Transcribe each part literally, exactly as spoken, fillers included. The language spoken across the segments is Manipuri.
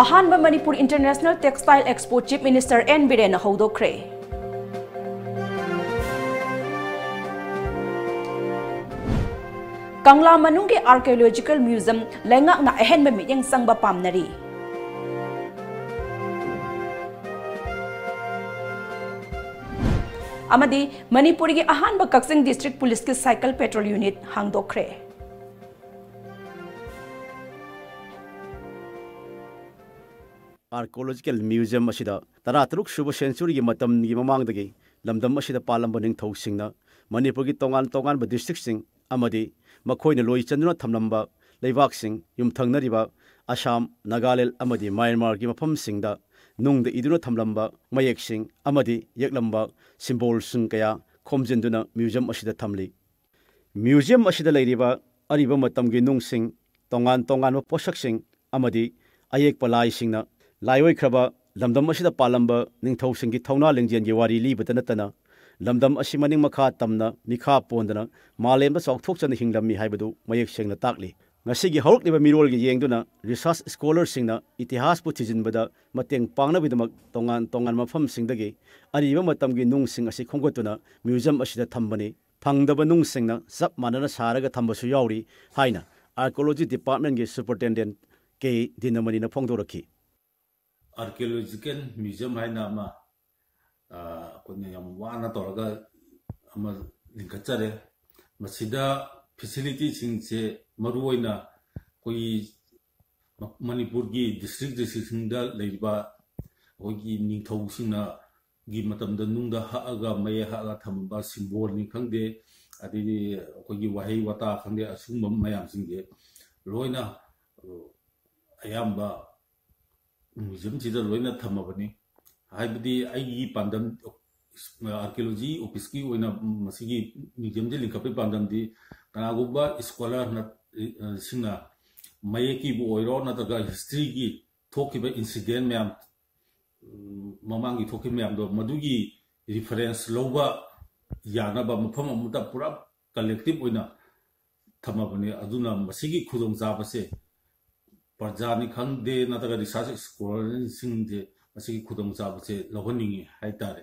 ꯑꯍꯥꯟꯕ Manipur international textile expo chief minister N ꯕꯤꯔꯦꯟꯅ ꯍꯧꯗꯣꯛꯈ꯭ꯔꯦ꯫ ꯀꯪꯂꯥ ꯃꯅꯨꯡꯒꯤ ꯑꯥꯔꯀꯤꯑꯣꯂꯣꯖꯤꯀꯦꯜ ꯃ꯭ꯌꯨꯖꯤꯌꯝ ꯂꯩꯉꯥꯛꯅ ꯑꯍꯦꯟꯕ ꯃꯤꯠꯌꯦꯡ ꯆꯪꯕ ꯄꯥꯝꯅꯔꯤ꯫ ꯑꯃꯗꯤ ꯃꯅꯤꯄꯨꯔꯒꯤ ꯑꯍꯥꯟꯕ ꯀꯛꯆꯤꯡ ꯗꯤꯁꯇ꯭ꯔꯤꯛ ꯄꯨꯂꯤꯁꯀꯤ ꯁꯥꯏꯀꯜ ꯄꯦꯇ꯭ꯔꯣꯜ ꯌꯨꯅꯤꯠ ꯍꯥꯡꯗꯣꯛꯈ꯭ꯔꯦ꯫ ꯑꯥꯔꯀꯤꯑꯣꯂꯣꯖꯤꯀꯦꯜ ꯃ꯭ꯌꯨꯖꯤꯌꯝ ꯑꯁꯤꯗ ꯇꯔꯥꯇꯔꯨꯛ ꯁꯨꯕ ꯁꯦꯟꯆꯨꯔꯤꯒꯤ ꯃꯇꯝꯒꯤ ꯃꯃꯥꯡꯗꯒꯤ ꯂꯝꯗꯝ ꯑꯁꯤꯗ ꯄꯥꯜꯂꯝꯕ ꯅꯤꯡꯊꯧꯁꯤꯡꯅ ꯃꯅꯤꯄꯨꯔꯒꯤ ꯇꯣꯉꯥꯟ ꯇꯣꯉꯥꯟꯕ ꯗꯤꯁꯇ꯭ꯔꯤꯛꯁꯤꯡ ꯑꯃꯗꯤ ꯃꯈꯣꯏꯅ ꯂꯣꯏ ꯆꯟꯗꯨꯅ ꯊꯝꯂꯝꯕ ꯂꯩꯕꯥꯛꯁꯤꯡ, ꯌꯨꯝꯊꯪꯅꯔꯤꯕ ꯑꯁꯥꯝ, ꯅꯥꯒꯥꯂꯦꯟ ꯑꯃꯗꯤ ꯃ꯭ꯌꯥꯟꯃꯥꯔꯒꯤ ꯃꯐꯝꯁꯤꯡꯗ ꯅꯨꯡꯗ ꯏꯗꯨꯅ ꯊꯝꯂꯝꯕ ꯃꯌꯦꯛꯁꯤꯡ ꯑꯃꯗꯤ ꯌꯦꯛꯂꯝꯕ ꯁꯤꯝꯕꯣꯜꯁꯤꯡ ꯀꯌꯥ ꯈꯣꯝꯖꯤꯟꯗꯨꯅ ꯃ꯭ꯌꯨꯖꯤꯌꯝ ꯑꯁꯤꯗ ꯊꯝꯂꯤ꯫ ꯃ꯭ꯌꯨꯖꯤꯌꯝ ꯑꯁꯤꯗ ꯂꯩꯔꯤꯕ ꯑꯔꯤꯕ ꯃꯇꯝꯒꯤ ꯅꯨꯡꯁꯤꯡ, ꯇꯣꯉꯥꯟ ꯇꯣꯉꯥꯟꯕ ꯄꯣꯠꯁꯛꯁꯤꯡ ꯑꯃꯗꯤ ꯑꯌꯦꯛꯄ ꯂꯥꯏꯁꯤꯡꯅ ꯂꯥꯏꯑꯣꯏꯈ꯭ꯔꯕ ꯂꯝꯗꯝ ꯑꯁꯤꯗ ꯄꯥꯜꯂꯝꯕ ꯅꯤꯡꯊꯧꯁꯤꯡꯒꯤ ꯊꯧꯅꯥ ꯂꯤꯡꯖꯦꯜꯒꯤ ꯋꯥꯔꯤ ꯂꯤꯕꯇ ꯅꯠꯇꯅ ꯂꯝꯗꯝ ꯑꯁꯤ ꯃꯅꯤꯡ ꯃꯈꯥ ꯇꯝꯅ ꯃꯤꯈꯥ ꯄꯣꯟꯗꯅ ꯃꯥꯂꯦꯝꯗ ꯆꯥꯎꯊꯣꯛꯆꯅ ꯍꯤꯡꯂꯝꯃꯤ ꯍꯥꯏꯕꯗꯨ ꯃꯌꯦꯛ ꯁꯦꯡꯅ ꯇꯥꯛꯂꯤ꯫ ꯉꯁꯤꯒꯤ ꯍꯧꯔꯛꯂꯤꯕ ꯃꯤꯔꯣꯜꯒꯤ ꯌꯦꯡꯗꯨꯅ ꯔꯤꯁꯔꯆ ꯁ꯭ꯀꯣꯂꯔꯁꯤꯡꯅ ꯏꯇꯤꯍꯥꯁꯄꯨ ꯊꯤꯖꯤꯟꯕꯗ ꯃꯇꯦꯡ ꯄꯥꯡꯅꯕꯒꯤꯗꯃꯛ ꯇꯣꯉꯥꯟ ꯇꯣꯉꯥꯟꯕ ꯃꯐꯝꯁꯤꯡꯗꯒꯤ ꯑꯔꯤꯕ ꯃꯇꯝꯒꯤ ꯅꯨꯡꯁꯤꯡ ꯑꯁꯤ ꯈꯣꯝꯒꯠꯇꯨꯅ ꯃ꯭ꯌꯨꯖꯤꯌꯝ ꯑꯁꯤꯗ ꯊꯝꯕꯅꯤ꯫ ꯐꯪꯗꯕ ꯅꯨꯡꯁꯤꯡꯅ ꯆꯞ ꯃꯥꯟꯅꯅ ꯁꯥꯔꯒ ꯊꯝꯕꯁꯨ ꯌꯥꯎꯔꯤ ꯍꯥꯏꯅ ꯑꯥꯔꯀꯤꯑꯣꯂꯣꯖꯤ ꯗꯤꯄꯥꯔꯠꯃꯦꯟꯒꯤ ꯁꯨꯄꯔꯤꯟꯇꯦꯟꯗꯦꯟꯠ ꯀꯦ ꯗꯤꯅꯃꯅꯤꯅ ꯐꯣꯡꯗꯣꯔꯛꯈꯤ꯫ ꯑꯥꯔꯀꯤꯑꯣꯂꯣꯖꯤꯀꯦꯜ ꯃ꯭ꯌꯨꯖꯤꯌꯝ ꯍꯥꯏꯅ ꯑꯃ, ꯑ, ꯑꯩꯈꯣꯏꯅ ꯌꯥꯝ ꯋꯥꯅ ꯇꯧꯔꯒ ꯑꯃ ꯂꯤꯡꯈꯠꯆꯔꯦ꯫ ꯃꯁꯤꯗ ꯐꯦꯁꯤꯂꯤꯇꯤꯁꯤꯡꯁꯦ ꯃꯔꯨꯑꯣꯏꯅ ꯑꯩꯈꯣꯏꯒꯤ ꯃ-, ꯃꯅꯤꯄꯨꯔꯒꯤ ꯗꯤꯁꯇ꯭ꯔꯤꯛ ꯗꯤꯁꯇ꯭ꯔꯤꯛꯁꯤꯡꯗ ꯂꯩꯔꯤꯕ ꯑꯩꯈꯣꯏꯒꯤ ꯅꯤꯡꯊꯧꯁꯤꯡꯅ ꯒꯤ ꯃꯇꯝꯗ ꯅꯨꯡꯗ ꯍꯛꯑꯒ, ꯃꯌꯦꯛ ꯍꯛꯑꯒ ꯊꯝꯕ ꯁꯤꯝꯕꯣꯜꯅꯤ ꯈꯪꯗꯦ, ꯑꯗꯩꯗꯤ ꯑꯩꯈꯣꯏꯒꯤ ꯋꯥꯍꯩ ꯋꯥꯇꯥ ꯈꯪꯗꯦ, ꯑꯁꯤꯒꯨꯝꯕ ꯃꯌꯥꯝꯁꯤꯡꯁꯦ ꯂꯣꯏꯅ, ꯑ, ꯑꯌꯥꯝꯕ ꯃ꯭ꯌꯨꯖꯤꯌꯝꯁꯤꯗ ꯂꯣꯏꯅ ꯊꯝꯃꯕꯅꯤ꯫ ꯍꯥꯏꯕꯗꯤ ꯑꯩꯒꯤ ꯄꯥꯟꯗꯝ, ꯑꯥꯔꯀꯤꯑꯣꯂꯣꯖꯤ ꯑꯣꯐꯤꯁꯀꯤ ꯑꯣꯏꯅ ꯃꯁꯤꯒꯤ ꯃ꯭ꯌꯨꯖꯤꯌꯝꯁꯦ ꯂꯤꯡꯈꯠꯄꯒꯤ ꯄꯥꯟꯗꯝꯗꯤ ꯀꯅꯥꯒꯨꯝꯕ ꯁ꯭ꯀꯣꯂꯔꯅ, ꯑ, ꯁꯤꯡꯅ ꯃꯌꯦꯛꯀꯤꯕꯨ ꯑꯣꯏꯔꯣ ꯅꯠꯇ꯭ꯔꯒ ꯍꯤꯁꯇ꯭ꯔꯤꯒꯤ ꯊꯣꯛꯈꯤꯕ ꯏꯟꯁꯤꯗꯦꯟ ꯃꯌꯥꯝ, ꯎꯝ, ꯃꯃꯥꯡꯒꯤ ꯊꯣꯛꯈꯤꯕ ꯃꯌꯥꯝꯗꯣ ꯃꯗꯨꯒꯤ ꯔꯤꯐꯔꯦꯟꯁ ꯂꯧꯕ ꯌꯥꯅꯕ ꯃꯐꯝ ꯑꯃꯗ ꯄꯨꯔꯥ ꯀꯂꯦꯛꯇꯤꯚ ꯑꯣꯏꯅ ꯊꯝꯃꯕꯅꯤ꯫ ꯑꯗꯨꯅ ꯃꯁꯤꯒꯤ ꯈꯨꯗꯣꯡꯆꯥꯕꯁꯦ ꯄ꯭ꯔꯖꯥꯅꯤ ꯈꯪꯗꯦ, ꯅꯠꯇ꯭ꯔꯒ ꯔꯤꯁꯔꯁ ꯁ꯭ꯀꯣꯂꯔꯁꯤꯡꯁꯦ ꯃꯁꯤꯒꯤ ꯈꯨꯗꯣꯡꯆꯥꯕꯁꯦ ꯂꯧꯍꯟꯅꯤꯡꯉꯤ ꯍꯥꯏꯇꯥꯔꯦ꯫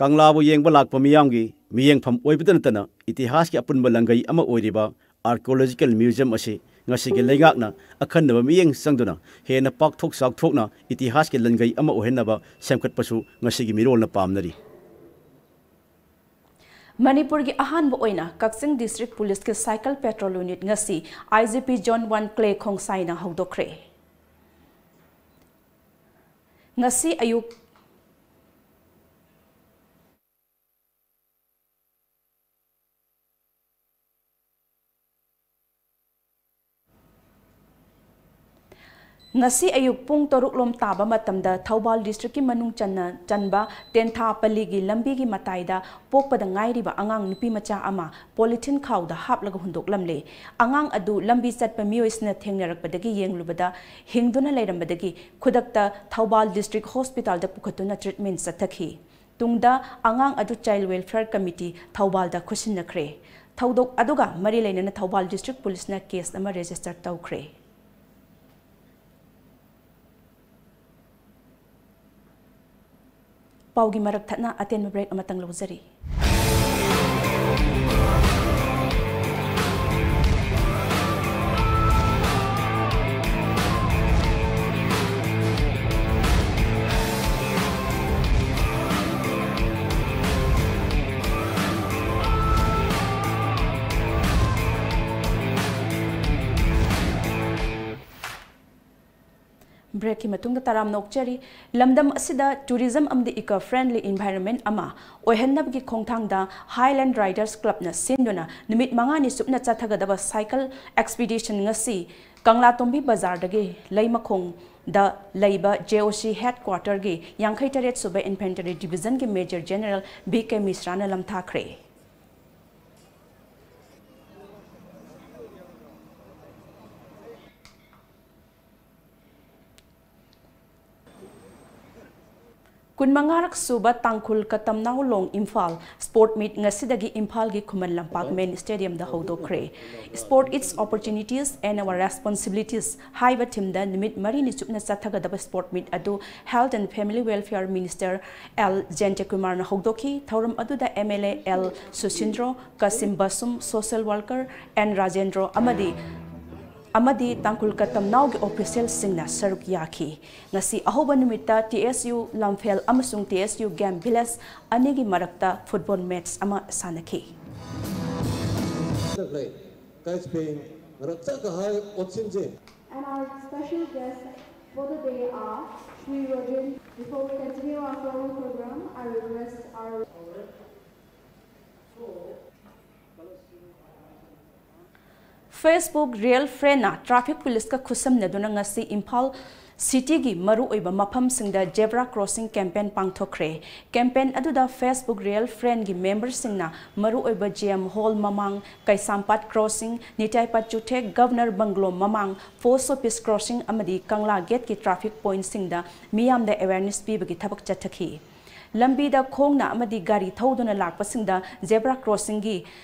ꯀꯪꯂꯥꯕꯨ ꯌꯦꯡꯕ ꯂꯥꯛꯄ ꯃꯤꯌꯥꯝꯒꯤ ꯃꯤꯠꯌꯦꯡꯐꯝ ꯑꯣꯏꯕꯇ ꯅꯠꯇꯅ ꯏꯇꯤꯍꯥꯁꯀꯤ ꯑꯄꯨꯟꯕ ꯂꯪꯒꯩ ꯑꯃ ꯑꯣꯏꯔꯤꯕ Archaeological Museum ꯑꯁꯤ ꯉꯁꯤꯒꯤ ꯂꯩꯉꯥꯛꯅ ꯑꯈꯟꯅꯕ ꯃꯤꯠꯌꯦꯡ ꯆꯪꯗꯨꯅ ꯍꯦꯟꯅ ꯄꯥꯛꯊꯣꯛ ꯆꯥꯎꯊꯣꯛꯅ ꯏꯇꯤꯍꯥꯁꯀꯤ ꯂꯪꯒꯩ ꯑꯃ ꯑꯣꯏꯍꯟꯅꯕ ꯁꯦꯝꯒꯠꯄꯁꯨ ꯉꯁꯤꯒꯤ ꯃꯤꯔꯣꯜꯅ ꯄꯥꯝꯅꯔꯤ꯫ ꯃꯅꯤꯄꯨꯔꯒꯤ ꯑꯍꯥꯟꯕ ꯑꯣꯏꯅ ꯀꯛꯆꯤꯡ District Policeꯀꯤ Cycle Patrol Unit ꯉꯁꯤ I G P Zone One ꯀ꯭ꯂꯦ ꯈꯣꯡꯁꯥꯏꯅ ꯍꯧꯗꯣꯛꯈ꯭ꯔꯦ꯫ ꯉꯁꯤ ꯑꯌꯨꯛ ꯉꯁꯤ ꯑꯌꯨꯛ ꯄꯨꯡ ꯇꯔꯨꯛ ꯂꯣꯝ ꯇꯥꯕ ꯃꯇꯝꯗ ꯊꯧꯕꯥꯜ Districtꯀꯤ ꯃꯅꯨꯡ ꯆꯟꯅ ꯆꯟꯕ ꯇꯦꯟꯊꯥꯄꯜꯂꯤꯒꯤ ꯂꯝꯕꯤꯒꯤ ꯃꯇꯥꯏꯗ ꯄꯣꯛꯄꯗ ꯉꯥꯏꯔꯤꯕ ꯑꯉꯥꯡ ꯅꯨꯄꯤ ꯃꯆꯥ ꯑꯃ polythene ꯈꯥꯎꯗ ꯍꯥꯞꯂꯒ ꯍꯨꯟꯗꯣꯛꯂꯝꯂꯦ꯫ ꯑꯉꯥꯡ ꯑꯗꯨ ꯂꯝꯕꯤ ꯆꯠꯄ ꯃꯤꯑꯣꯏꯁꯤꯡꯅ ꯊꯦꯡꯅꯔꯛꯄꯗꯒꯤ ꯌꯦꯡꯂꯨꯕꯗ ꯍꯤꯡꯗꯨꯅ ꯂꯩꯔꯝꯕꯗꯒꯤ ꯈꯨꯗꯛꯇ ꯊꯧꯕꯥꯜ District Hospitalꯗ ꯄꯨꯈꯠꯇꯨꯅ treatment ꯆꯠꯊꯈꯤ꯫ ꯇꯨꯡꯗ ꯑꯉꯥꯡ ꯑꯗꯨ Child Welfare Committee ꯊꯧꯕꯥꯜꯗ ꯈꯨꯠꯁꯤꯟꯅꯈ꯭ꯔꯦ꯫ ꯊꯧꯗꯣꯛ ꯑꯗꯨꯒ ꯃꯔꯤ ꯂꯩꯅꯅ ꯊꯧꯕꯥꯜ District Policeꯅ case ꯑꯃ register ꯇꯧꯈ꯭ꯔꯦ꯫ ꯄꯥꯎꯒꯤ ꯃꯔꯛ ꯊꯠꯅ ꯑꯇꯦꯟꯕ break ꯑꯃꯇꯪ ꯂꯧꯖꯔꯤ꯫ Breakꯀꯤ ꯃꯇꯨꯡꯗ ꯇꯔꯥꯝꯅ ꯑꯣꯛꯆꯔꯤ꯫ ꯂꯝꯗꯝ ꯑꯁꯤꯗ tourism ꯑꯃꯗꯤ eco friendly environment ꯑꯃ ꯑꯣꯏꯍꯟꯅꯕꯒꯤ ꯈꯣꯡꯊꯥꯡꯗ Highland Riders Clubꯅ ꯁꯤꯟꯗꯨꯅ ꯅꯨꯃꯤꯠ ꯃꯉꯥꯅꯤ ꯆꯨꯞꯅ ꯆꯠꯊꯒꯗꯕ cycle expedition ꯉꯁꯤ ꯀꯪꯂꯥꯇꯣꯝꯕꯤ ꯕꯖꯥꯔꯗꯒꯤ ꯂꯩꯃꯈꯣꯡꯗ ꯂꯩꯕ J O C headquarterꯒꯤ ꯌꯥꯡꯈꯩ ꯇꯔꯦꯠ ꯁꯨꯕ Infantry Divisionꯒꯤ Major General B K Mishraꯅ ꯂꯝꯊꯥꯈ꯭ꯔꯦ꯫ ꯀꯨꯟꯃꯉꯥꯔꯛ ꯁꯨꯕ ꯇꯥꯡꯈꯨꯜ ꯀꯇꯝꯅꯥꯎ ꯂꯣꯡ ꯏꯝꯐꯥꯜ ꯁ꯭ꯄꯣꯔꯠ ꯃꯤꯠ ꯉꯁꯤꯗꯒꯤ ꯏꯝꯐꯥꯜꯒꯤ ꯈꯨꯃꯟ ꯂꯝꯄꯥꯛ ꯃꯦꯟ ꯁ꯭ꯇꯦꯗꯤꯌꯝꯗ ꯍꯧꯗꯣꯛꯈ꯭ꯔꯦ꯫ Sport, its opportunities and our responsibilities ꯍꯥꯏꯕ ꯊꯤꯝꯗ ꯅꯨꯃꯤꯠ ꯃꯔꯤꯅꯤ ꯆꯨꯞꯅ ꯆꯠꯊꯒꯗꯕ ꯁ꯭ꯄꯣꯔꯠ ꯃꯤꯠ ꯑꯗꯨ Health and Family Welfare Minister L ꯖꯌꯟꯇꯀꯨꯃꯥꯔꯅ ꯍꯧꯗꯣꯛꯈꯤ꯫ ꯊꯧꯔꯝ ꯑꯗꯨꯗ M L A L Susindro, Kashim Vashum, social worker N Rajendro ꯑꯃꯗꯤ ꯑꯃꯗꯤ ꯇꯥꯡꯈꯨꯜ ꯀꯇꯝꯅꯥꯎꯒꯤ ꯑꯣꯐꯤꯁꯤꯌꯦꯜꯁꯤꯡꯅ ꯁꯔꯨꯛ ꯌꯥꯈꯤ꯫ ꯉꯁꯤ ꯑꯍꯧꯕ ꯅꯨꯃꯤꯠꯇ ꯇꯤ ꯑꯦꯁ ꯌꯨ ꯂꯝꯐꯦꯜ ꯑꯃꯁꯨꯡ T S U game village ꯑꯅꯤꯒꯤ ꯃꯔꯛꯇ ꯐꯨꯠꯕꯣꯜ ꯃꯦꯠꯆ ꯑꯃ ꯁꯥꯟꯅꯈꯤ꯫ ꯀꯥꯏꯁꯄꯦꯡ ꯔꯛꯆ ꯀꯍꯥꯏ ꯑꯣꯠꯁꯤꯟꯖꯦ꯫ And our special guests for the day are Shri Rojan. Before we continue our formal program, I request our Facebook Real Friendꯅ traffic policeꯀ ꯈꯨꯠꯁꯝꯅꯗꯨꯅ ꯉꯁꯤ ꯏꯝꯐꯥꯜ ꯁꯤꯇꯤꯒꯤ ꯃꯔꯨꯑꯣꯏꯕ ꯃꯐꯝꯁꯤꯡꯗ zebra crossing campaign ꯄꯥꯡꯊꯣꯛꯈ꯭ꯔꯦ꯫ Campaign ꯑꯗꯨꯗ Facebook Real Friendꯒꯤ memberꯁꯤꯡꯅ ꯃꯔꯨꯑꯣꯏꯕ ꯖꯤ ꯑꯦꯝ ꯍꯣꯜ ꯃꯃꯥꯡ, ꯀꯩꯁꯥꯝꯄꯥꯠ crossing, ꯅꯤꯇꯥꯏꯄꯥꯠ ꯆꯨꯊꯦꯛ, ꯒꯚꯔꯅꯔ ꯕꯪꯒ꯭ꯂꯣ ꯃꯃꯥꯡ, ꯄꯣꯁ ꯑꯣꯐꯤꯁ crossing ꯑꯃꯗꯤ ꯀꯪꯂꯥ ꯒꯦꯠꯀꯤ traffic pointꯁꯤꯡꯗ ꯃꯤꯌꯥꯝꯗ awareness ꯄꯤꯕꯒꯤ ꯊꯕꯛ ꯆꯠꯊꯈꯤ꯫ ꯂꯝꯕꯤꯗ ꯈꯣꯡꯅ ꯑꯃꯗꯤ ꯒꯥꯔꯤ ꯊꯧꯗꯨꯅ ꯂꯥꯛꯄꯁꯤꯡꯗ zebra crossingꯒꯤ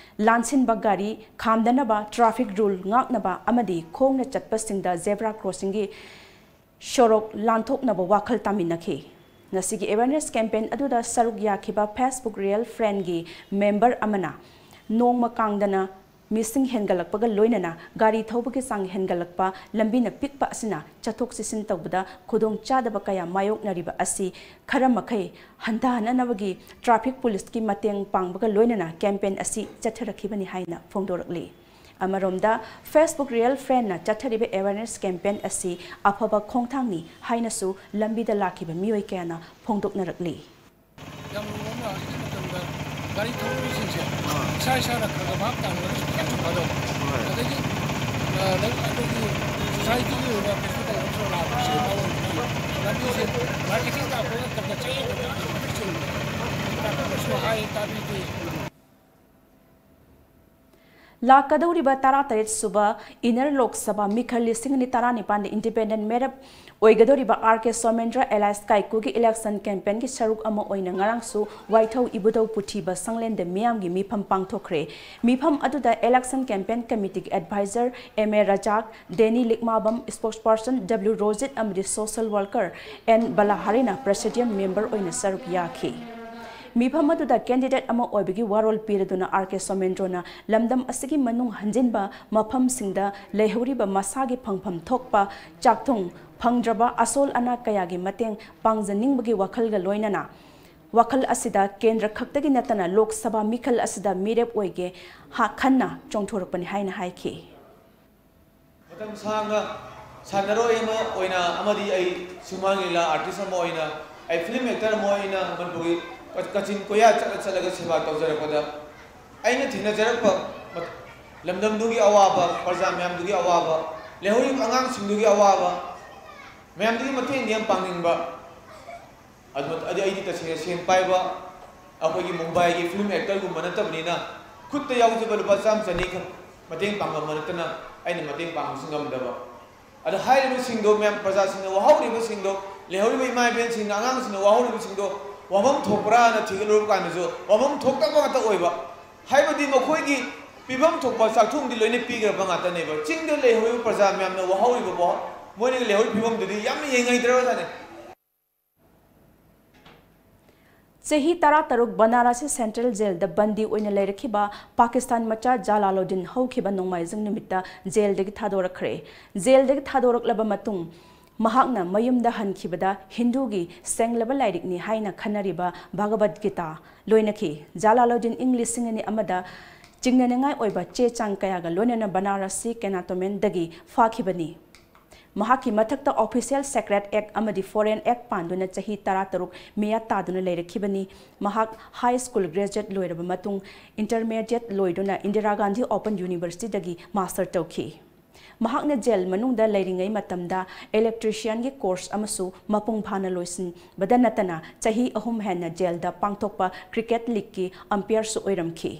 ꯂꯥꯟꯁꯤꯟꯕ ꯒꯥꯔꯤ ꯈꯥꯝꯗꯅꯕ, traffic rule ꯉꯥꯛꯅꯕ ꯑꯃꯗꯤ ꯈꯣꯡꯅ ꯆꯠꯄꯁꯤꯡꯗ zebra crossingꯒꯤ ꯁꯣꯔꯣꯛ ꯂꯥꯟꯊꯣꯛꯅꯕ ꯋꯥꯈꯜ ꯇꯥꯃꯤꯟꯅꯈꯤ꯫ ꯉꯁꯤꯒꯤ awareness campaign ꯑꯗꯨꯗ ꯁꯔꯨꯛ ꯌꯥꯈꯤꯕ Facebook Real Friendꯒꯤ member ꯑꯃꯅ ꯅꯣꯡꯃ ꯀꯥꯡꯗꯅ ꯃꯤꯁꯤꯡ ꯍꯦꯟꯒꯠꯂꯛꯄꯒ ꯂꯣꯏꯅꯅ ꯒꯥꯔꯤ ꯊꯧꯕꯒꯤ ꯆꯥꯡ ꯍꯦꯟꯒꯠꯂꯛꯄ, ꯂꯝꯕꯤꯅ ꯄꯤꯛꯄ ꯑꯁꯤꯅ ꯆꯠꯊꯣꯛ ꯆꯠꯁꯤꯟ ꯇꯧꯕꯗ ꯈꯨꯗꯣꯡꯆꯥꯗꯕ ꯀꯌꯥ ꯃꯥꯌꯣꯛꯅꯔꯤꯕ ꯑꯁꯤ ꯈꯔ ꯃꯈꯩ ꯍꯟꯊꯍꯟꯅꯅꯕꯒꯤ traffic policeꯀꯤ ꯃꯇꯦꯡ ꯄꯥꯡꯕꯒ ꯂꯣꯏꯅꯅ campaign ꯑꯁꯤ ꯆꯠꯊꯔꯛꯈꯤꯕꯅꯤ ꯍꯥꯏꯅ ꯐꯣꯡꯗꯣꯔꯛꯂꯤ꯫ ꯑꯃꯔꯣꯝꯗ, Facebook Real Friendꯅ ꯆꯠꯊꯔꯤꯕ awareness campaign ꯑꯁꯤ ꯑꯐꯕ ꯈꯣꯡꯊꯥꯡꯅꯤ ꯍꯥꯏꯅꯁꯨ ꯂꯝꯕꯤꯗ ꯂꯥꯛꯈꯤꯕ ꯃꯤꯑꯣꯏ ꯀꯌꯥꯅ ꯐꯣꯡꯗꯣꯛꯅꯔꯛꯂꯤ꯫ ꯌꯥꯝ ꯂꯨꯕ ꯑꯃꯅ ꯍꯧꯖꯤꯛꯀꯤ ꯃꯇꯝꯗ ꯒꯥꯔꯤ ꯊꯧꯔꯤꯕꯁꯤꯡꯁꯦ ꯏꯁꯥ ꯏꯁꯥꯅ ꯈꯔ ꯈꯔ ꯚꯥꯞ ꯇꯥꯅꯔꯒꯁꯨ ꯈꯤꯇꯪꯁꯨ ꯐꯗꯧꯕ꯫ ꯑꯗꯒꯤ, ꯑ, ꯂꯩ-, ꯑꯩꯈꯣꯏꯒꯤ societyꯒꯤ ꯑꯣꯏꯕ festival ꯑꯃꯁꯨ ꯂꯥꯛꯄꯁꯦ ꯃꯔꯨ ꯑꯣꯏꯕꯅ ꯂꯝꯕꯤꯁꯦ marketing ꯂꯥꯛꯄ ꯅꯠꯇ꯭ꯔꯒ ꯆꯌꯦꯠꯅꯕ ꯌꯥꯝꯅ ꯆꯨꯝꯃꯤ꯫ ꯀꯅꯥꯒꯨꯝꯕꯁꯨ ꯍꯥꯏ ꯇꯥꯕꯤꯗꯦ꯫ ꯂꯥꯛꯀꯗꯧꯔꯤꯕ ꯇꯔꯥꯇꯔꯦꯠ ꯁꯨꯕ Inner Lok Sabha ꯃꯤꯈꯜ ꯂꯤꯁꯤꯡ ꯑꯅꯤ ꯇꯔꯥꯅꯤꯄꯥꯟꯗ Independent ꯃꯦꯔꯞ ꯑꯣꯏꯒꯗꯧꯔꯤꯕ R K ꯁꯣꯃꯦꯟꯗ꯭ꯔ alias ꯀꯥꯏꯀꯨꯒꯤ election campaignꯒꯤ ꯁꯔꯨꯛ ꯑꯃ ꯑꯣꯏꯅ ꯉꯔꯥꯡꯁꯨ ꯋꯥꯏꯊꯧ ꯏꯕꯨꯙꯧ ꯄꯨꯊꯤꯕ ꯁꯪꯂꯦꯟꯗ ꯃꯤꯌꯥꯝꯒꯤ ꯃꯤꯐꯝ ꯄꯥꯡꯊꯣꯛꯈ꯭ꯔꯦ꯫ ꯃꯤꯐꯝ ꯑꯗꯨꯗ election campaign committeeꯒꯤ advisor M A ꯔꯖꯥꯛ, ꯗꯦꯅꯤ ꯂꯤꯛꯃꯥꯕꯝ, spokesperson W Rojit ꯑꯃꯗꯤ social worker N ꯕꯂꯥꯍꯥꯔꯤꯅ presidium member ꯑꯣꯏꯅ ꯁꯔꯨꯛ ꯌꯥꯈꯤ꯫ ꯃꯤꯐꯝ ꯑꯗꯨꯗ candidate ꯑꯃ ꯑꯣꯏꯕꯒꯤ ꯋꯥꯔꯣꯜ ꯄꯤꯔꯗꯨꯅ R K ꯁꯣꯃꯦꯟꯗ꯭ꯔꯣꯅ ꯂꯝꯗꯝ ꯑꯁꯤꯒꯤ ꯃꯅꯨꯡ ꯍꯟꯖꯤꯟꯕ ꯃꯐꯝꯁꯤꯡꯗ ꯂꯩꯍꯧꯔꯤꯕ ꯃꯁꯥꯒꯤ ꯐꯪꯐꯝ ꯊꯣꯛꯄ ꯆꯥꯛꯊꯨꯡ ꯐꯪꯗ꯭ꯔꯕ ꯑꯁꯣꯜ ꯑꯅꯥ ꯀꯌꯥꯒꯤ ꯃꯇꯦꯡ ꯄꯥꯡꯖꯅꯤꯡꯕꯒꯤ ꯋꯥꯈꯜꯒ ꯂꯣꯏꯅꯅ ꯋꯥꯈꯜ ꯑꯁꯤꯗ ꯀꯦꯟꯗ꯭ꯔ ꯈꯛꯇꯒꯤ ꯅꯠꯇꯅ ꯂꯣꯛ ꯁꯚꯥ ꯃꯤꯈꯜ ꯑꯁꯤꯗ ꯃꯤꯔꯦꯞ ꯑꯣꯏꯒꯦ ꯍꯥ-, ꯈꯟꯅ ꯆꯣꯡꯊꯣꯔꯛꯄꯅꯤ ꯍꯥꯏꯅ ꯍꯥꯏꯈꯤ꯫ ꯃꯇꯝ ꯁꯥꯡꯅ ꯁꯥꯟꯅꯔꯣꯏ ꯑꯃ ꯑꯣꯏꯅ ꯑꯃꯗꯤ ꯑꯩ ꯁꯨꯃꯥꯡ ꯂꯤꯂꯥ artist ꯑꯃ ꯑꯣꯏꯅ ꯑꯩ film actor ꯑꯃ ꯑꯣꯏꯅ ꯃꯅꯤꯄꯨꯔꯒꯤ ꯀ-, ꯀꯥꯆꯤꯟ ꯀꯣꯌꯥ ꯆꯠꯂ ꯆꯠꯂꯒ ꯁꯦꯕꯥ ꯇꯧꯖꯔꯛꯄꯗ ꯑꯩꯅ ꯊꯦꯡꯅꯖꯔꯛꯄ ꯃ-, ꯂꯝꯗꯝꯗꯨꯒꯤ ꯑꯋꯥꯕ, ꯄ꯭ꯔꯖꯥ ꯃꯌꯥꯝꯗꯨꯒꯤ ꯑꯋꯥꯕ, ꯂꯩꯍꯧꯔꯤꯕ ꯑꯉꯥꯡꯁꯤꯡꯗꯨꯒꯤ ꯑꯋꯥꯕ, ꯃꯌꯥꯝꯗꯨꯒꯤ ꯃꯇꯦꯡꯗꯤ ꯌꯥꯝ ꯄꯥꯡꯅꯤꯡꯕ꯫ ꯑꯗꯨ, ꯑꯗꯨ ꯑꯩꯗꯤ ꯇꯁꯦꯡꯅ ꯁꯦꯟ ꯄꯥꯏꯕ ꯑꯩꯈꯣꯏꯒꯤ ꯃꯨꯝꯕꯥꯏꯒꯤ film actorꯒꯨꯝꯕ ꯅꯠꯇꯕꯅꯤꯅ ꯈꯨꯠꯇ ꯌꯥꯎꯖꯕ ꯂꯨꯄꯥ ꯆꯥꯝꯃ ꯆꯅꯤ ꯈꯛ ꯃꯇꯦꯡ ꯄꯥꯡꯕ ꯅꯠꯇꯅ ꯑꯩꯅ ꯃꯇꯦꯡ ꯄꯥꯡꯕꯁꯨ ꯉꯝꯗꯕ꯫ ꯑꯗꯣ ꯍꯥꯏꯔꯤꯕꯁꯤꯡꯗꯣ ꯃꯌꯥꯝ ꯄ꯭ꯔꯖꯥꯁꯤꯡꯅ ꯋꯥꯍꯧꯔꯤꯕꯁꯤꯡꯗꯣ, ꯂꯩꯍꯧꯔꯤꯕ ꯏꯃꯥ ꯏꯕꯦꯟꯁꯤꯡꯅ, ꯑꯉꯥꯡꯁꯤꯡꯅ ꯋꯥꯍꯧꯔꯤꯕꯁꯤꯡꯗꯣ ꯋꯥꯐꯝ ꯊꯣꯛꯄ꯭ꯔꯥꯅ ꯊꯤꯒꯠꯂꯨꯔꯕ ꯀꯥꯟꯗꯁꯨ ꯋꯥꯐꯝ ꯊꯣꯛꯇꯕ ꯉꯥꯛꯇ ꯑꯣꯏꯕ꯫ ꯍꯥꯏꯕꯗꯤ ꯃꯈꯣꯏꯒꯤ ꯄꯤꯐꯝ ꯊꯣꯛꯄ ꯆꯥꯛꯊꯨꯡꯗꯤ ꯂꯣꯏꯅ ꯄꯤꯈ꯭ꯔꯕ ꯉꯥꯛꯇꯅꯦꯕ꯫ ꯆꯤꯡꯗ ꯂꯩꯍꯧꯔꯤꯕ ꯄ꯭ꯔꯖꯥ ꯃꯌꯥꯝꯅ ꯋꯥꯍꯧꯔꯤꯕ ꯋꯥꯍ-, ꯃꯣꯏꯅ ꯂꯩꯍꯧꯔꯤꯕ ꯐꯤꯕꯝꯗꯨꯗꯤ ꯌꯥꯝꯅ ꯌꯦꯡꯉꯩꯗ꯭ꯔꯕꯖꯥꯠꯅꯤ꯫ ꯆꯍꯤ ꯇꯔꯥꯇꯔꯨꯛ ꯕꯅꯥꯔꯁꯤ Central Jailꯗ ꯕꯟꯗꯤ ꯑꯣꯏꯅ ꯂꯩꯔꯛꯈꯤꯕ ꯄꯥꯀꯤꯁꯇꯥꯟ ꯃꯆꯥ ꯖꯂꯥꯂꯨꯗꯤꯟ ꯍꯧꯈꯤꯕ ꯅꯣꯡꯃꯥꯏꯖꯤꯡ ꯅꯨꯃꯤꯠꯇ ꯖꯦꯜꯗꯒꯤ ꯊꯥꯗꯣꯔꯛꯈ꯭ꯔꯦ꯫ ꯖꯦꯜꯗꯒꯤ ꯊꯥꯗꯣꯔꯛꯂꯕ ꯃꯇꯨꯡ ꯃꯍꯥꯛꯅ ꯃꯌꯨꯝꯗ ꯍꯟꯈꯤꯕꯗ ꯍꯤꯟꯗꯨꯒꯤ ꯁꯦꯡꯂꯕ ꯂꯥꯏꯔꯤꯛꯅꯤ ꯍꯥꯏꯅ ꯈꯟꯅꯔꯤꯕ ꯚꯒꯕꯗ ꯒꯤꯇꯥ ꯂꯣꯏꯅꯈꯤ꯫ ꯖꯂꯥꯂꯨꯗꯤꯟ ꯏꯪ ꯂꯤꯁꯤꯡ ꯑꯅꯤ ꯑꯃꯗ ꯆꯤꯡꯅꯅꯤꯡꯉꯥꯏ ꯑꯣꯏꯕ ꯆꯦ ꯆꯥꯡ ꯀꯌꯥꯒ ꯂꯣꯏꯅꯅ ꯕꯅꯥꯔꯁꯤ ꯀꯦꯅꯥꯇꯣꯃꯦꯟꯗꯒꯤ ꯐꯥꯈꯤꯕꯅꯤ꯫ ꯃꯍꯥꯛꯀꯤ ꯃꯊꯛꯇ Official Secret Act ꯑꯃꯗꯤ Foreign Act ꯄꯥꯟꯗꯨꯅ ꯆꯍꯤ ꯇꯔꯥꯇꯔꯨꯛ ꯃꯤꯌꯥꯠ ꯇꯥꯗꯨꯅ ꯂꯩꯔꯛꯈꯤꯕꯅꯤ꯫ ꯃꯍꯥꯛ high school graduate ꯂꯣꯏꯔꯕ ꯃꯇꯨꯡ intermediate ꯂꯣꯏꯗꯨꯅ Indira Gandhi Open Universityꯗꯒꯤ master ꯇꯧꯈꯤ꯫ ꯃꯍꯥꯛꯅ ꯖꯦꯜ ꯃꯅꯨꯡꯗ ꯂꯩꯔꯤꯉꯩ ꯃꯇꯝꯗ electricianꯒꯤ course ꯑꯃꯁꯨ ꯃꯄꯨꯡ ꯐꯥꯅ ꯂꯣꯏꯁꯤꯟꯕꯗ ꯅꯠꯇꯅ ꯆꯍꯤ ꯑꯍꯨꯝ ꯍꯦꯟꯅ ꯖꯦꯜꯗ ꯄꯥꯡꯊꯣꯛꯄ cricket leagueꯀꯤ umpireꯁꯨ ꯑꯣꯏꯔꯝꯈꯤ꯫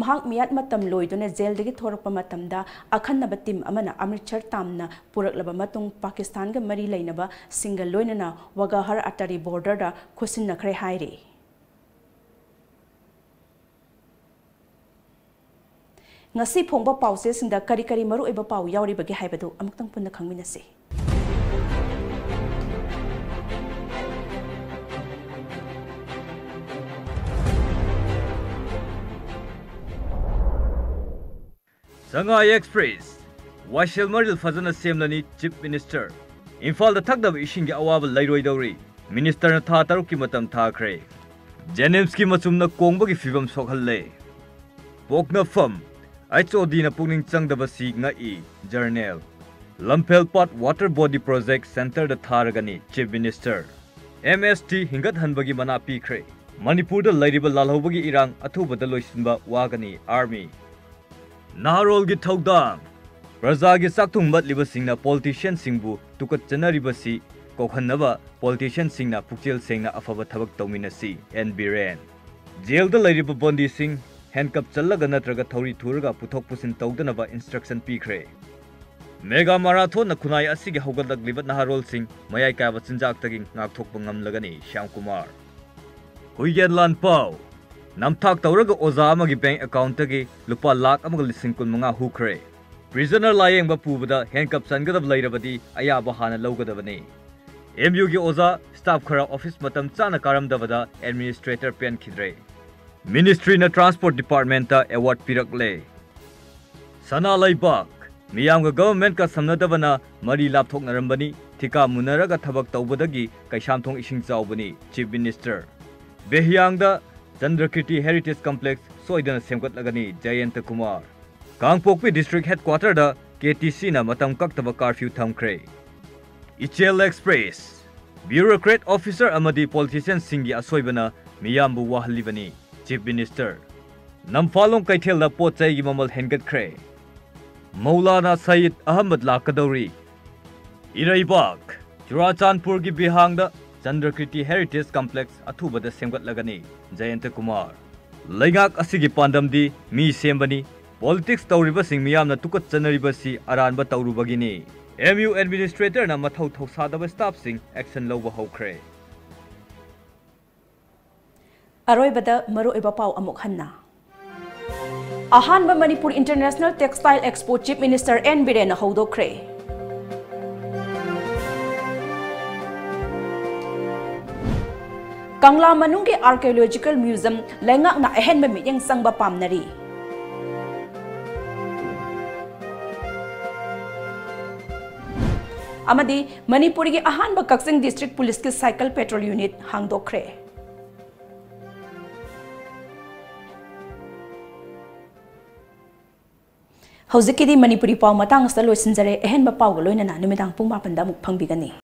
ꯃꯍꯥꯛ ꯃꯤꯌꯥꯠ ꯃꯇꯝ ꯂꯣꯏꯗꯨꯅ ꯖꯦꯜꯗꯒꯤ ꯊꯣꯔꯛꯄ ꯃꯇꯝꯗ ꯑꯈꯟꯅꯕ ꯇꯤꯝ ꯑꯃꯅ ꯑꯃ꯭ꯔꯤꯠꯁꯔ ꯇꯥꯝꯅ ꯄꯨꯔꯛꯂꯕ ꯃꯇꯨꯡ ꯄꯥꯀꯤꯁꯇꯥꯟꯒ ꯃꯔꯤ ꯂꯩꯅꯕ ꯁꯤꯡꯒ ꯂꯣꯏꯅꯅ ꯋꯥꯒꯥꯍꯔ ꯑꯇꯥꯔꯤ ꯕꯣꯔꯗꯔꯗ ꯈꯨꯠꯁꯤꯟꯅꯈ꯭ꯔꯦ ꯍꯥꯏꯔꯤ꯫ ꯉꯁꯤ ꯐꯣꯡꯕ ꯄꯥꯎꯆꯦꯁꯤꯡꯗ ꯀꯔꯤ ꯀꯔꯤ ꯃꯔꯨꯑꯣꯏꯕ ꯄꯥꯎ ꯌꯥꯎꯔꯤꯕꯒꯦ ꯍꯥꯏꯕꯗꯨ ꯑꯃꯨꯛꯇꯪ ꯄꯨꯟꯅ ꯈꯪꯃꯤꯟꯅꯁꯤ꯫ ꯁꯉꯥꯏ ꯑꯦꯛꯁꯄ꯭ꯔꯦꯁ, ꯋꯥꯏꯁꯦꯜ ꯃꯔꯤꯜ ꯐꯖꯅ ꯁꯦꯝꯂꯅꯤ, ꯆꯤꯐ ꯃꯤꯅꯤꯁꯇꯔ꯫ ꯏꯝꯐꯥꯜꯗ ꯊꯛꯅꯕ ꯏꯁꯤꯡꯒꯤ ꯑꯋꯥꯕ ꯂꯩꯔꯣꯏꯗꯧꯔꯤ, ꯃꯤꯅꯤꯁꯇꯔꯅ ꯊꯥ ꯇꯔꯨꯛꯀꯤ ꯃꯇꯝ ꯊꯥꯈ꯭ꯔꯦ꯫ ꯖꯦꯅꯤꯝꯁꯀꯤ ꯃꯆꯨꯝꯅ ꯀꯣꯡꯕꯒꯤ ꯐꯤꯕꯝ ꯁꯣꯛꯍꯜꯂꯦ꯫ ꯄꯣꯛꯅꯐꯝ, ꯑꯩꯆ ꯑꯣ ꯗꯤꯅ ꯄꯨꯛꯅꯤꯡ ꯆꯪꯗꯕꯁꯤ ꯉꯛꯏ, ꯖꯔꯅꯦꯜ꯫ ꯂꯝꯐꯦꯜ ꯄꯥꯠ ꯋꯥꯇꯔ ꯕꯣꯗꯤ ꯄ꯭ꯔꯣꯖꯦꯛ ꯁꯦꯟꯇꯔꯗ ꯊꯥꯔꯒꯅꯤ, ꯆꯤꯐ ꯃꯤꯅꯤꯁꯇꯔ꯫ ꯑꯦꯝ ꯑꯦꯁ ꯇꯤ ꯍꯤꯡꯒꯠꯍꯟꯕꯒꯤ ꯃꯅꯥ ꯄꯤꯈ꯭ꯔꯦ꯫ ꯃꯅꯤꯄꯨꯔꯗ ꯂꯩꯔꯤꯕ ꯂꯥꯜꯍꯧꯕꯒꯤ ꯏꯔꯥꯡ ꯑꯊꯨꯕꯗ ꯂꯣꯏꯁꯤꯟꯕ ꯋꯥꯒꯅꯤ, ꯑꯥꯔꯃꯤ꯫ ꯅꯍꯥꯔꯣꯜꯒꯤ ꯊꯧꯗꯥꯡ꯫ ꯄ꯭ꯔꯖꯥꯒꯤ ꯆꯥꯛꯊꯨꯡ ꯃꯠꯂꯤꯕꯁꯤꯡꯅ ꯄꯣꯂꯤꯇꯤꯁꯤꯌꯟꯁꯤꯡꯕꯨ ꯇꯨꯀꯠꯆꯅꯔꯤꯕꯁꯤ ꯀꯣꯛꯍꯟꯅꯕ ꯄꯣꯂꯤꯇꯤꯁꯤꯌꯟꯁꯤꯡꯅ ꯄꯨꯛꯆꯦꯜ ꯁꯦꯡꯅ ꯑꯐꯕ ꯊꯕꯛ ꯇꯧꯃꯤꯟꯅꯁꯤ, ꯑꯦꯟ ꯕꯤꯔꯦꯟ꯫ ꯖꯦꯜꯗ ꯂꯩꯔꯤꯕ ꯕꯟꯗꯤꯁꯤꯡ ꯍꯦꯟꯀꯞ ꯆꯜꯂꯒ ꯅꯠꯇ꯭ꯔꯒ ꯊꯧꯔꯤ ꯊꯨꯔꯒ ꯄꯨꯊꯣꯛ ꯄꯨꯁꯤꯟ ꯇꯧꯗꯅꯕ ꯏꯟꯁꯇ꯭ꯔꯛꯁꯟ ꯄꯤꯈ꯭ꯔꯦ꯫ ꯃꯦꯒꯥ ꯃꯥꯔꯥꯊꯣꯟꯅ ꯈꯨꯟꯅꯥꯏ ꯑꯁꯤꯒꯤ ꯍꯧꯒꯠꯂꯛꯂꯤꯕ ꯅꯍꯥꯔꯣꯜꯁꯤꯡ ꯃꯌꯥꯏ ꯀꯥꯕ ꯆꯤꯟꯖꯥꯛꯇꯒꯤ ꯉꯥꯛꯊꯣꯛꯄ ꯉꯝꯂꯒꯅꯤ, ꯁ꯭ꯌꯥꯝ ꯀꯨꯃꯥꯔ꯫ ꯍꯨꯏꯒꯦꯟ ꯂꯥꯟꯄꯥꯎ꯫ ꯅꯝꯊꯥꯛ ꯇꯧꯔꯒ ꯑꯣꯖꯥ ꯑꯃꯒꯤ ꯕꯦꯡꯛ ꯑꯦꯀꯥꯎꯟꯠꯇꯒꯤ ꯂꯨꯄꯥ ꯂꯥꯈ ꯑꯃꯒ ꯂꯤꯁꯤꯡ ꯀꯨꯟꯃꯉꯥ ꯍꯨꯈ꯭ꯔꯦ꯫ ꯄ꯭ꯔꯤꯖꯅꯔ ꯂꯥꯌꯦꯡꯕ ꯄꯨꯕꯗ ꯍꯦꯟꯀꯞ ꯆꯟꯒꯗꯕ ꯂꯩꯔꯕꯗꯤ ꯑꯌꯥꯕ ꯍꯥꯟꯅ ꯂꯧꯒꯗꯕꯅꯤ꯫ ꯑꯦꯝ ꯌꯨꯒꯤ ꯑꯣꯖꯥ, ꯁ꯭ꯇꯥꯐ ꯈꯔ ꯑꯣꯐꯤꯁ ꯃꯇꯝ ꯆꯥꯅ ꯀꯥꯔꯝꯗꯕꯗ ꯑꯦꯗꯃꯤꯅꯤꯁꯇ꯭ꯔꯦꯇꯔ ꯄꯦꯟꯈꯤꯗ꯭ꯔꯦ꯫ ꯃꯤꯅꯤꯁꯇ꯭ꯔꯤꯅ ꯇ꯭ꯔꯥꯟꯁꯄꯣꯔꯠ ꯗꯤꯄꯥꯔꯠꯃꯦꯟꯠꯇ ꯑꯦꯋꯥꯔꯗ ꯄꯤꯔꯛꯂꯦ꯫ ꯁꯅꯥ ꯂꯩꯕꯥꯛ꯫ ꯃꯤꯌꯥꯝꯒ ꯒꯚꯔꯟꯃꯦꯟꯠꯀ ꯁꯝꯅꯗꯕꯅ ꯃꯔꯤ ꯂꯥꯞꯊꯣꯛꯅꯔꯝꯕꯅꯤ, ꯊꯤꯀꯥ ꯃꯨꯟꯅꯔꯒ ꯊꯕꯛ ꯇꯧꯕꯗꯒꯤ ꯀꯩꯁꯥꯝꯊꯣꯡ ꯏꯁꯤꯡ ꯆꯥꯎꯕꯅꯤ, ꯆꯤꯐ ꯃꯤꯅꯤꯁꯇꯔ꯫ ꯕꯦꯍꯤꯌꯥꯡꯗ ꯆꯟꯗ꯭ꯔꯀꯤꯔꯇꯤ ꯍꯦꯔꯤꯇꯦꯖ ꯀꯝꯄ꯭ꯂꯦꯛꯁ ꯁꯣꯏꯗꯅ ꯁꯦꯝꯒꯠꯂꯒꯅꯤ, ꯖꯌꯟꯇ ꯀꯨꯃꯥꯔ꯫ ꯀꯥꯡꯄꯣꯛꯄꯤ ꯗꯤꯁꯇ꯭ꯔꯤꯛ ꯍꯦꯗꯀ꯭ꯋꯥꯇꯔꯗ ꯀꯦ ꯇꯤ ꯁꯤꯅ ꯃꯇꯝ ꯀꯛꯇꯕ ꯀꯥꯔꯐ꯭ꯌꯨ ꯊꯝꯈ꯭ꯔꯦ꯫ ꯏꯆꯦꯜ ꯑꯦꯛꯁꯄ꯭ꯔꯦꯁ꯫ ꯕ꯭ꯌꯨꯔꯣꯀ꯭ꯔꯦꯠ ꯑꯣꯐꯤꯁꯔ ꯑꯃꯗꯤ ꯄꯣꯂꯤꯇꯤꯁꯤꯌꯟꯁꯤꯡꯒꯤ ꯑꯁꯣꯏꯕꯅ ꯃꯤꯌꯥꯝꯕꯨ ꯋꯥꯍꯜꯂꯤꯕꯅꯤ, ꯆꯤꯐ ꯃꯤꯅꯤꯁꯇꯔ꯫ ꯅꯝꯐꯥꯂꯣꯡ ꯀꯩꯊꯦꯜꯗ ꯄꯣꯠ ꯆꯩꯒꯤ ꯃꯃꯜ ꯍꯦꯟꯒꯠꯈ꯭ꯔꯦ꯫ ꯃꯧꯂꯥꯅꯥ ꯁꯌꯤꯗ ꯑꯍꯃꯗ ꯂꯥꯛꯀꯗꯧꯔꯤ꯫ ꯏꯔꯩꯕꯥꯛ꯫ ꯆꯨꯔꯥꯆꯥꯟꯄꯨꯔꯒꯤ ꯕꯤꯍꯥꯡꯗ ꯆꯟꯗ꯭ꯔꯀꯤꯔꯇꯤ ꯍꯦꯔꯤꯇꯦꯖ ꯀꯝꯄ꯭ꯂꯦꯛꯁ ꯑꯊꯨꯕꯗ ꯁꯦꯝꯒꯠꯂꯒꯅꯤ, ꯖꯌꯟꯇ ꯀꯨꯃꯥꯔ꯫ ꯂꯩꯉꯥꯛ ꯑꯁꯤꯒꯤ ꯄꯥꯟꯗꯝꯗꯤ ꯃꯤ ꯁꯦꯝꯕꯅꯤ꯫ ꯄꯣꯂꯤꯇꯤꯛꯁ ꯇꯧꯔꯤꯕꯁꯤꯡ ꯃꯤꯌꯥꯝꯅ ꯇꯨꯀꯠꯆꯅꯔꯤꯕꯁꯤ ꯑꯔꯥꯟꯕ ꯇꯧꯔꯨꯕꯒꯤꯅꯤ꯫ ꯑꯦꯝ ꯌꯨ ꯑꯦꯗꯃꯤꯅꯤꯁꯇ꯭ꯔꯦꯇꯔꯅ ꯃꯊꯧ ꯊꯧꯁꯥꯗꯕ ꯁ꯭ꯇꯥꯐꯁꯤꯡ ꯑꯦꯛꯁꯟ ꯂꯧꯕ ꯍꯧꯈ꯭ꯔꯦ꯫ ꯑꯔꯣꯏꯕꯗ ꯃꯔꯨꯑꯣꯏꯕ ꯄꯥꯎ ꯑꯃꯨꯛ ꯍꯟꯅ꯫ ꯑꯍꯥꯟꯕ Manipur international textile expo chief minister N ꯕꯤꯔꯦꯟꯅ ꯍꯧꯗꯣꯛꯈ꯭ꯔꯦ꯫ ꯀꯪꯂꯥ ꯃꯅꯨꯡꯒꯤ ꯑꯥꯔꯀꯤꯑꯣꯂꯣꯖꯤꯀꯦꯜ ꯃ꯭ꯌꯨꯖꯤꯌꯝ ꯂꯩꯉꯥꯛꯅ ꯑꯍꯦꯟꯕ ꯃꯤꯠꯌꯦꯡ ꯆꯪꯕ ꯄꯥꯝꯅꯔꯤ꯫ ꯑꯃꯗꯤ ꯃꯅꯤꯄꯨꯔꯒꯤ ꯑꯍꯥꯟꯕ ꯀꯛꯆꯤꯡ ꯗꯤꯁꯇ꯭ꯔꯤꯛ ꯄꯨꯂꯤꯁꯀꯤ ꯁꯥꯏꯀꯜ ꯄꯦꯇ꯭ꯔꯣꯜ ꯌꯨꯅꯤꯠ ꯍꯥꯡꯗꯣꯛꯈ꯭ꯔꯦ꯫ ꯍꯧꯖꯤꯛꯀꯤꯗꯤ ꯃꯅꯤꯄꯨꯔꯤ ꯄꯥꯎ ꯃꯇꯥꯡ ꯑꯁꯤꯗ ꯂꯣꯏꯁꯤꯟꯖꯔꯦ꯫ ꯑꯍꯦꯟꯕ ꯄꯥꯎꯒ ꯂꯣꯏꯅꯅ ꯅꯨꯃꯤꯗꯥꯡ ꯄꯨꯡ ꯃꯥꯄꯟꯗ ꯑꯃꯨꯛ ꯐꯪꯕꯤꯒꯅꯤ꯫